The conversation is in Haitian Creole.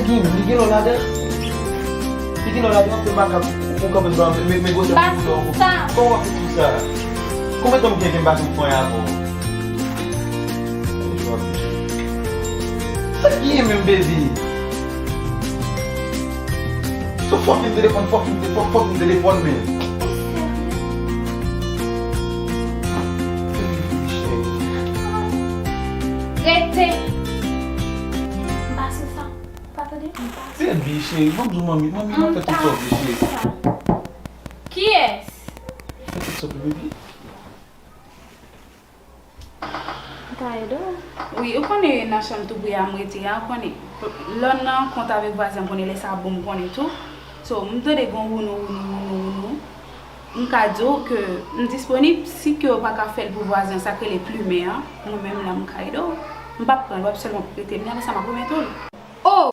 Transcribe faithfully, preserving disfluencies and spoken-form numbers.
Kim, li gen lò ladan? Li gen lò ladan, anpil makak, ou kanpe ba men, men gwosè pou ou. Kòman w ap fè tout sa? Konbyen tan m gen m pa janm pran avè w? Sa k gen menm, baby? So fucking telefòn, fucking telefòn, fucking telefòn, men. Rete! M pa sou sa. Ou pa tande? M pa sou sa. Baby, cheri, ban m di w manmi, manmi, m ap fè tout sa w vle, cheri. Kiyès? Fè tout sa w vle, baby. M ka ede w? Wi, ou konnen nan chanm tou pre a m rete a, ou konnen. Lè w nan kont avèk vwazen, m konnen lè sa bon, m konnen tou. So, m tande gon wounou, wounou, wounou, wounou. M ka di w ke m disponib, si ke w pa ka fè l pou vwazen sa k rele plimen an, mwen menm la m ka ede w. M p ap pran l, w ap sèlman prete m li, apre sa m ap remèt ou l. Oh!